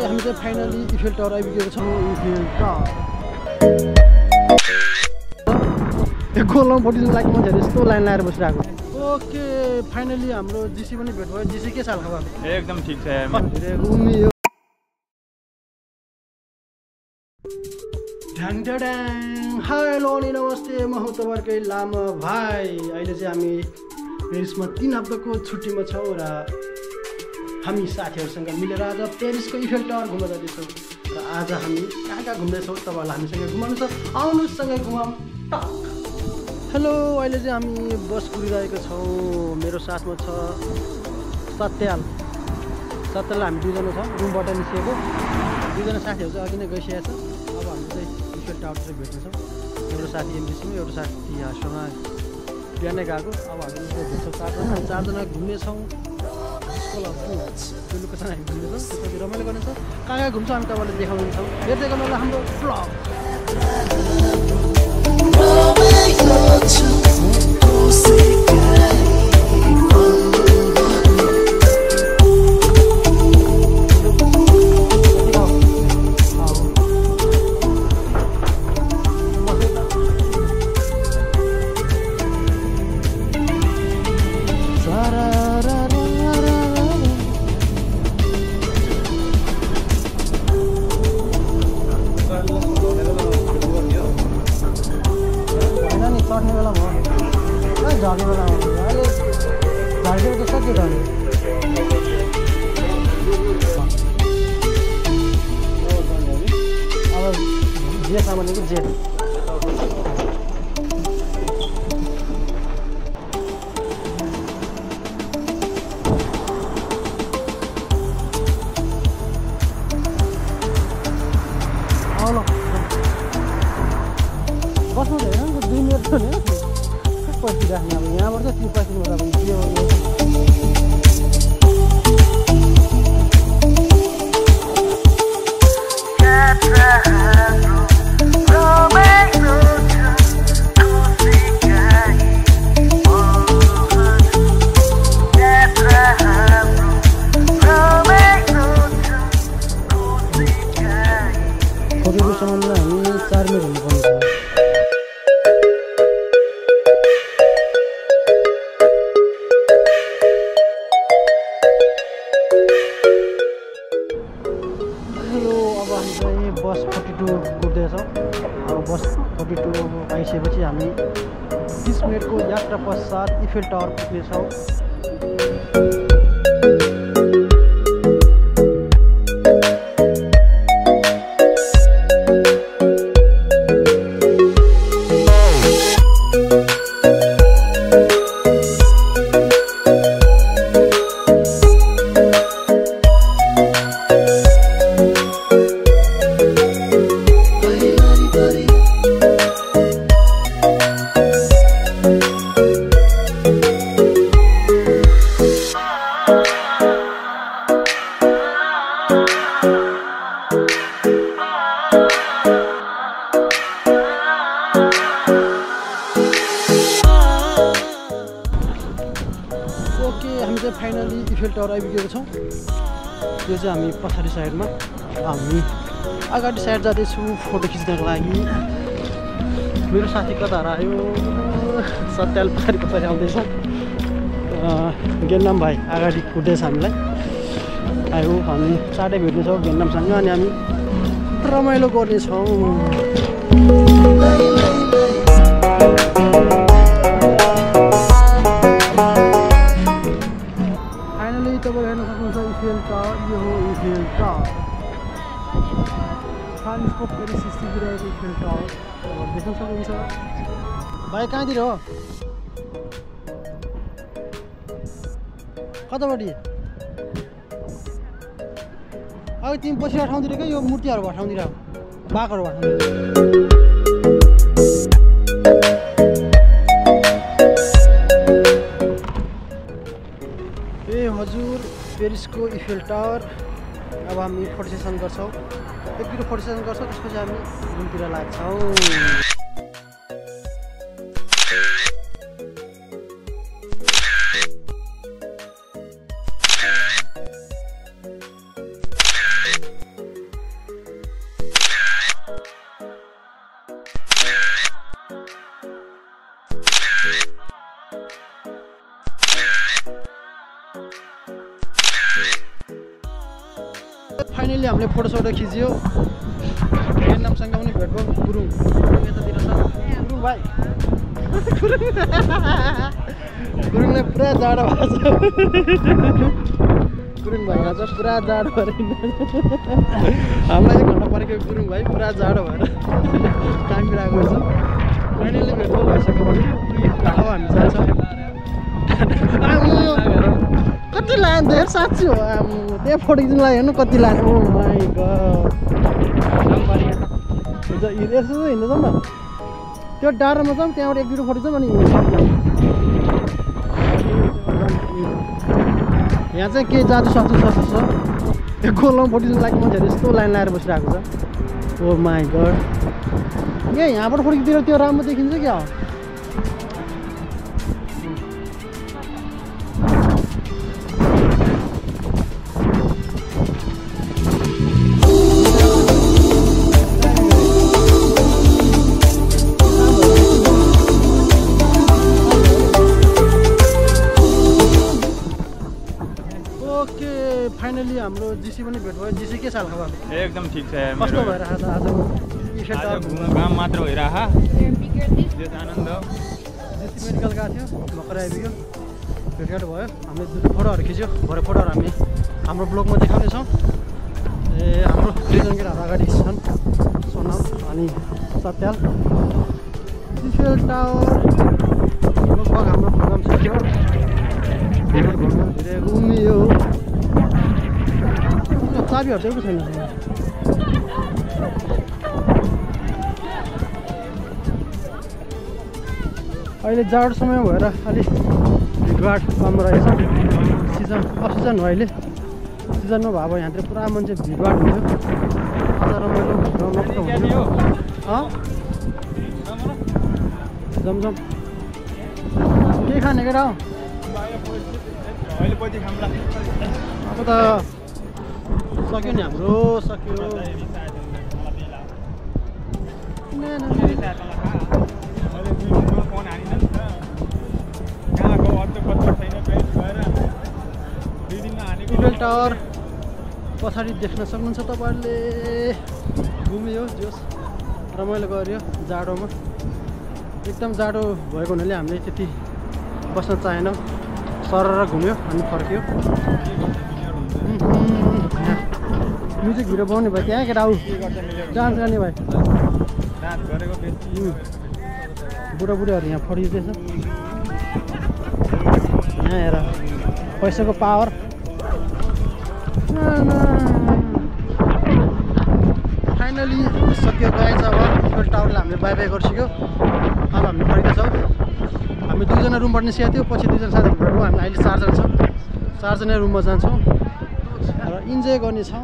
हामी चाहिँ finally Eiffel tower आइपुगेको छौँ। इफेल टावर गोलाउँपट्टि लागि मान्छेहरू यस्तो लाइन लगाएर बसिरहेको। ओके फाइनली हाम्रो जिसी पनि भेट भयो। जिसी के छ खबर? एकदम ठिक छ। घुमियो हेलो अनि नमस्ते, म हुँ तपाईँकै लामा भाइ। अहिले चाहिँ हामी पेरिसमा 3 हप्ताको छुट्टीमा छौँ र हामी साथीहरूसँग मिलेर आज पेरिसको इफेल टावर घुम्न जाँदैछौँ। र आज हामी कहाँ कहाँ घुम्दैछौँ तपाईँहरूलाई हामीसँग घुमाउनु छ, आउनुसँगै घुमाउँ। हेलो, अहिले चाहिँ हामी बस कुरिरहेको छौँ। मेरो साथमा छ सत्याल। हामी 2 जना छ, रुमबाट निस्किएको 2 जना साथीहरू चाहिँ अघि नै गइसकेको छ। अब हामी चाहिँ इफेल टावर चाहिँ भेट्नेछौँ। एउटा साथी एमबिसीमा, एउटा साथी हाँसमा बिहानै गएको। अब हामी भेट्छौँ 4 जना घुम्नेछौँ। लोकेसन हामी घुम्नेछौँ, त्यसपछि रमाइलो गर्नेछौँ। कहाँ कहाँ घुम्छौँ हामी तपाईँलाई देखाउनेछौँ। हेर्दै गर्नु होला हाम्रो ब्लग। चढ्ने बेला भयो, झर्ने बेला हो। अहिले झर्केको त सक्यो त। अब जे सामानको जे आउलो बस्नु छैन 2 मिनट पनि पर्खिराख्ने। अब यहाँबाट चाहिँ त्यो पर्खिनुबाट अब के हो खोपेकोसम्म हामी 4 मिनट हुनुपर्ने छ। बस 42 कुद्दैछौँ। अब बस 42 आइसकेपछि हामी 30 मिनटको यात्रा पश्चात इफेल टावर पुग्नेछौँ। हामी चाहिँ फाइनली इफेल टावर आइपुगेको छौँ। यो चाहिँ हामी पछाडि साइडमा, हामी अगाडि साइड जाँदैछु फोटो खिच्नको लागि। मेरो साथी कता हरायो? सत्याल पछाडि आउँदैछ। गेन्नाम भाइ अगाडि कुद्दैछ हामीलाई। आयो हामी चाँडै भेट्नेछौँ गेन्नामसँग अनि हामी रमाइलो गर्नेछौँ। फाइनली तपाईँ हेर्न सक्नुहुन्छ इफेल टावर। यो हो इफेल टावर, फ्रान्सको पेरिस स्थित रहेको इफेल टावर देख्न सक्नुहुन्छ। भाइ कहाँतिर हो? कतापट्टि? अब तिमी पछिल्लो ठाउँतिर क्या, यो मूर्तिहरू भएको ठाउँतिर, बाघहरू भएको ठाउँतिर। पेरिसको इफेल टावर। अब हामी फोटो सेसन गर्छौँ, एक भिडियो फोटो सेसन गर्छौँ, त्यसपछि हामी रुमतिर लाग्छौँ। फाइनली हामीले फोटोसोटो खिच्यो। नामसँग पनि भेट भयो। गुरुङ यतातिर छ। गुरुङ भाइ गुरुङलाई पुरा जाडो भएको छ। गुरुङ भाइ आज पुरा जाडो भएर हामीलाई 1 घन्टा परेको गुरुङ भाइ पुरा जाडो भएर काम बिराएको छ। फाइनली भेट भइसक्यो भने अब हामी जान्छौँ। कति लान्छ हेर, साँच्ची हो। त्यहाँ फोटो खिच्नुलाई हेर्नु कति लान्छ। ओ माई गड, यसो हिँड्नु जाउँ न, त्यो डाँडामा जाउँ, त्यहाँबाट 1 भिडियो फोटो जाउँ अनि यहाँ चाहिँ के जादु सक्छु छ। यो गोलमा फोटो खिच्नु लागि मान्छेहरू यस्तो लाइन लगाएर बसिरहेको छ। ओ माई गड, यहाँबाट फोटो खिच्दा त्यो राम्रो देखिन्छ क्या। फाइनली हाम्रो जिसी पनि भेट भयो। जिसी के छ खबर? एकदम ठिक छ यार। कस्तो भइरहेको छ आजको इफेल टावर? घुमघाम मात्र भइरहेको आनन्द जिसी मेडिकल गएको थियो, भर्खर आइपुग्यो, भेटघाट भयो। हामीले फोटोहरू खिच्यो। भरे फोटोहरू हामी हाम्रो ब्लगमा देखाउनेछौँ। हाम्रो 2 जना केटाहरू अगाडि छन्, सोनाम अनि सत्याल। इफेल टावर लगभग हाम्रो प्रोग्राम सक्यो। भेटघाट घुम्नु धेरै घुमियो। चाबीहरू चाहिँ छैन। अहिले जाडो समय भएर अलिक भिडभाड कम रहेछ। सिजन अफ सिजन हो अहिले। सिजन नभए अब यहाँतिर पुरा मान्छे भिडभाड हुन्थ्यो। आज रमाइलो रमाइलो हुन्थ्यो। जमजम के खाने केटा हो? अब त सक्यो नि हाम्रो, सक्यो। इफेल टावर पछाडि देख्न सक्नुहुन्छ तपाईँहरूले। घुम्यो जोस, रमाइलो गऱ्यो जाडोमा। एकदम जाडो भएको हुनाले हामीले त्यति बस्न चाहेनौँ। सरर घुम्यो अनि फर्क्यो। म्युजिक भिडियो बनाउने भाइ त्यहाँ केटा आऊ डान्स गर्ने भाइ। बुढाबुढीहरू यहाँ फर्किँदैछ। यहाँ हेर पैसाको पावर। फाइनली सक्यो गाइज। अब इफेल टावरलाई हामीले बाई बाई गरिसक्यो। अब हामी फर्किँदैछौँ। हामी 2 जना रुमबाट निस्केको थियो, पछि 2 जना साथीहरू भेट्यौँ। हामी अहिले 4 जना छौँ। 4 जना रुममा जान्छौँ र इन्जोय गर्नेछौँ।